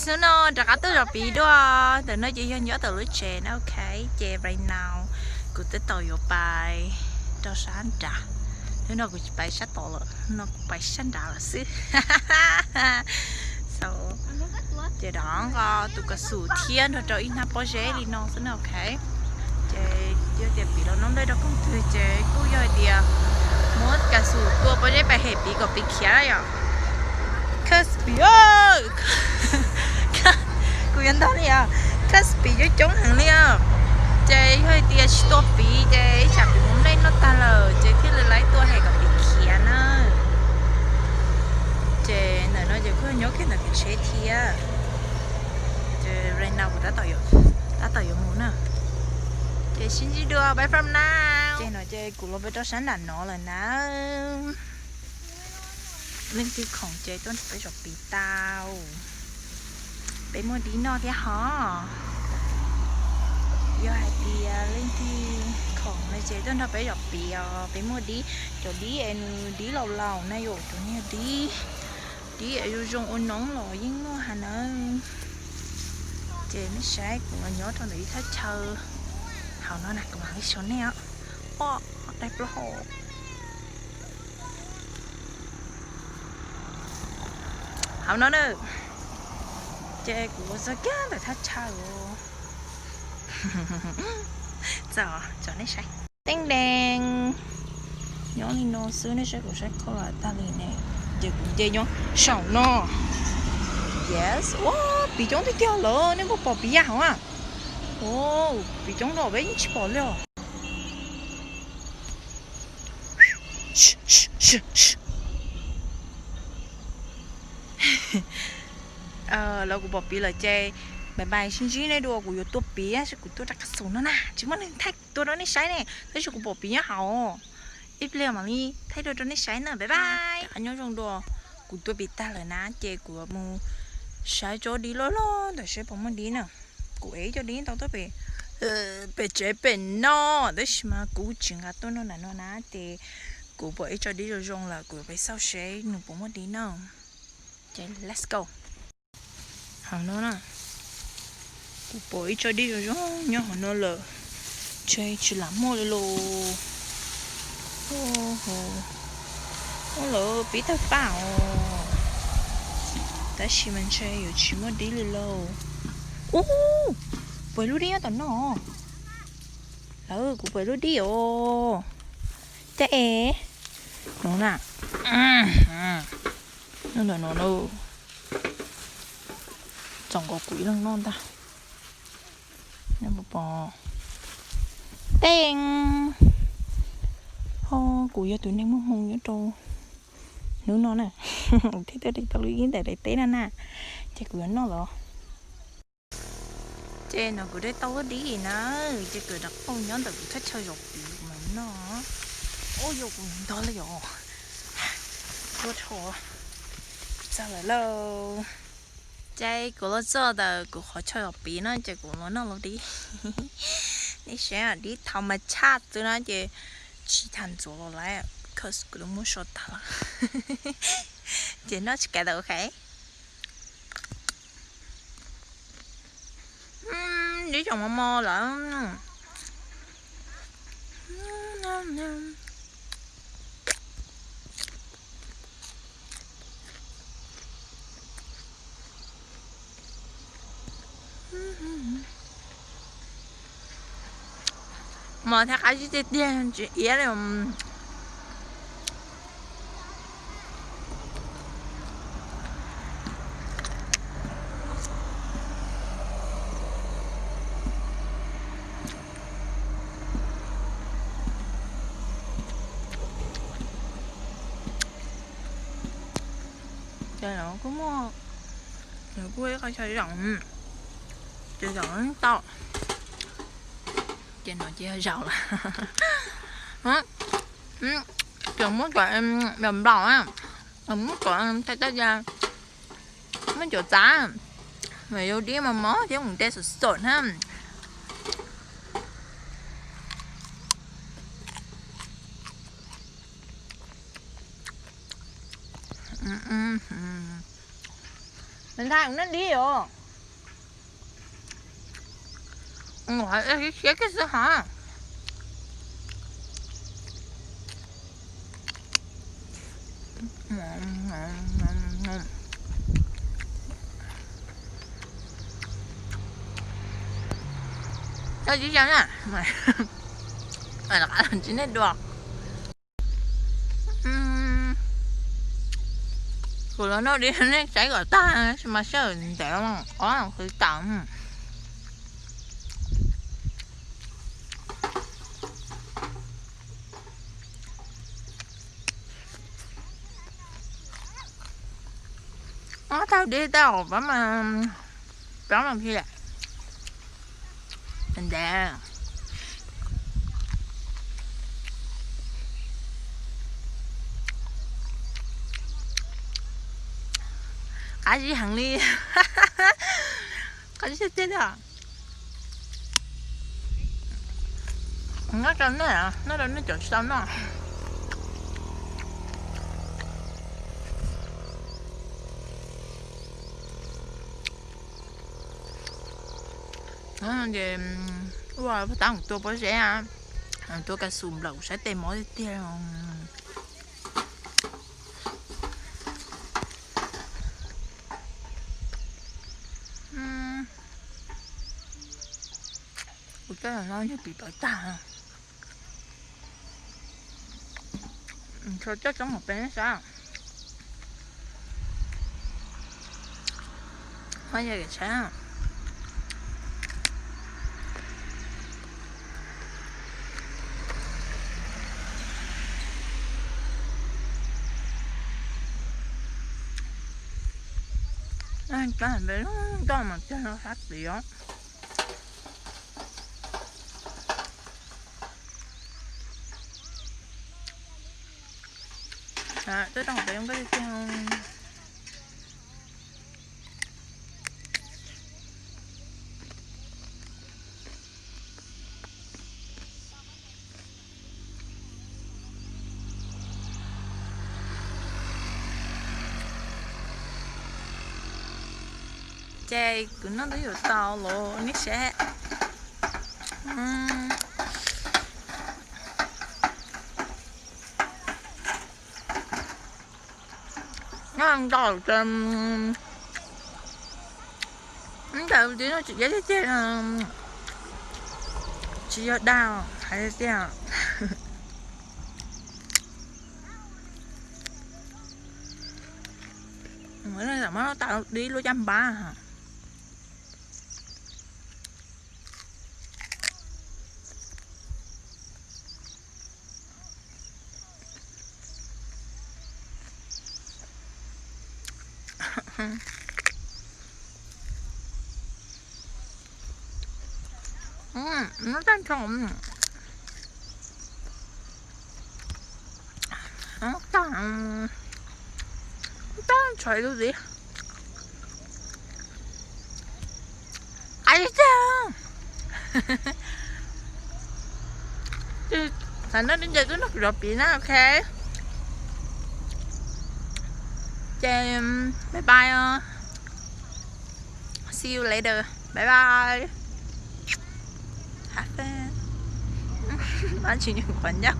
Hnub no rov qab tuaj zov piv dua. Ntawm no ces yog nyob ntawm lub tsev na, ok. Ces right now kuv twb tau yuav pais rau sab nrad. Hnub no kuv tsis pais sab tod lawm, no kuv pais sab nrad lawm xwb. So, ces rov nqa tus kas xum thiab nrog rau ib hnab pob zeb li no xwb na, ok. Ces yog tias piv los noj nplej rau koog twg ces kuj yog hais tias muab kas xum tua pob zeb pais hem piv kom piv khiav na yom. Cause piv, kuv yuav ntog li os, cause piv coob coob heev li os. Ces yog hais tias tsis tua piv ces ib tsam piv muab nplej noj tag lawm ces thiaj li laib tua hem kom piv khiav na. Ces ntawm no ces kuj nyob kiag ntawm kev tsheb thiab. Ces right now kuv tab tom yuav mus na. Ces sib ntsib dua, bye from now. Ces no ces kuv los peb rau sab nram no lawm na. Leej twg khoom ces tuaj nrog peb zov piv tau. Peb muaj dib noj thiab hos. Yog hais tias leej twg khoom no ces tuaj nrog peb zov piv os, peb muaj dib. Cov dib es nws dib laus laus na yom, cov niag dib, dib es zoo zoo ua noob los yeej muaj hais nawb. Ces nej saib kuv los nyob rau ntawm ib thaj chaw hauv no na, kuv mam li sau nej os. Pom daim plaub hau hauv no na. Ces kuv txog kiag ntawm thaj chaw. Txog, tso nej saib. Teeb dees. Nyob li no xwb, nej saib kuv saib kho lam tag li ne. Ces kuv nce nyob saum no. Yes, ua, piv coob tiag tiag lawm, nej puas pom piv yam hauv a? Ua, piv coob los peb yeej tsis pom li os. Los kuv pom piv lawm ces bye bye, sib ntsib nej dua, kuv yuav tua piv, kuv tua rau kas xum no na, tsis muaj neeg thaij tua rau nej saib ne, tab sis kuv pom piv nyob hauv. Ib pliag mam li thaij dua rau nej saib na, bye bye. Nyob zoo dua, kuv tua piv tag lawm na ces kuv mus saib tsob dib loj loj ntawm seb puas muaj dib na. Kuv ev ib co dib tau tuaj pem, pem tsev pem no, tab sis mas kuv tsis nqa tuaj noj nram no na ces kuv pom ib co dib zoo zoo lawm kuv pem xauj seb nws puas muaj dib na. Ces let's go. Hauv no na, kuv pom ib co dib zoo zoo nyob hauv no lawm, ntshe tsis lam muaj li los. Ua lawv pib tawg paj os, tab sis mas ntshe yuav tsis muaj dib li lauj. Ub, pom lub dib nyob tom no. Lawv, kuv pom lub dib os. Tej es no na, nyob ntawm no na. Txaus nkaus kuv ib leeg noj ntag. Pom teeb, ho kuv yog tus neeg muaj hmoo nyob rau hnub no na, thiaj tuaj de tau lub ib daim daim teb no na, ces kuv yuav noj los. Ces no kuv de tau lub dib na, ces kuv rov qab mus nyob ntawm kuv thaj chaw zov piv kuv mam noj. Ub, yog kuv ntog li os. Tuaj rau txog lawm lauj. Ces kuv los txog ntawm kuv qhov chaw zov piv no ces kuv los noj lub dib. Nej saib dib thov mas tshaj xwb na ces tsis tham ntxuav los lawm, cause kuv twb muab so tag lawm. Ces noj tsis kav tau, ok. Dib tseem mos mos lawm. Mos thiab qab zib tiag tiag, tsis iab li. Ces no kuj muaj, nws kuj ib qho chaw zaum, ces zaum tau. Ces no ces yog zaum lawm. Ces muab cov nplaum nplaum na, muab cov thaij thaij ya, muab cov txav, mas yog dib mos mos thiab mus de sum sum na. Nthaij ua nej dib os. Siab kiag xwb hov. Tsis yog na, tsis nej dua. Kuv los noj di nej saib kom tag, mas sawv ntawd ob qhwv tawm. Ob tag di tau pab mas, pab mas phi lawm. Ntev. Qab zib heev li. Qab zib tiag tiag. Noj rau nej, noj rau nej cov tsis tau noj. Ces ua tab mus tua pob zeb, tua ka xus nplawm saib tes mob tiag tiag. Kuv coj los no yog pim pawv tag. Tso coj tsob hauv pes nej saib. Ho yog kev tshaib. Cov npe loj mas cog no sab tid os. Twb tau peb zoo nkauj tiag tiag. Ces kuv noj twb yuav tau los nej saib. Noj ntau, ntawd tsis yog dab, tsis yog dag hais tiag. Tam mab tas dib lub caj npab. Noj tag nrho, tag, tag nrho ib lub txiv. Qab tiag. Xav noj dib ntses twb noj kuv zov piv na, ok. Ces bye bye os. See you later. Bye bye. Have fun. Tsis nyuam qhuav ncaj.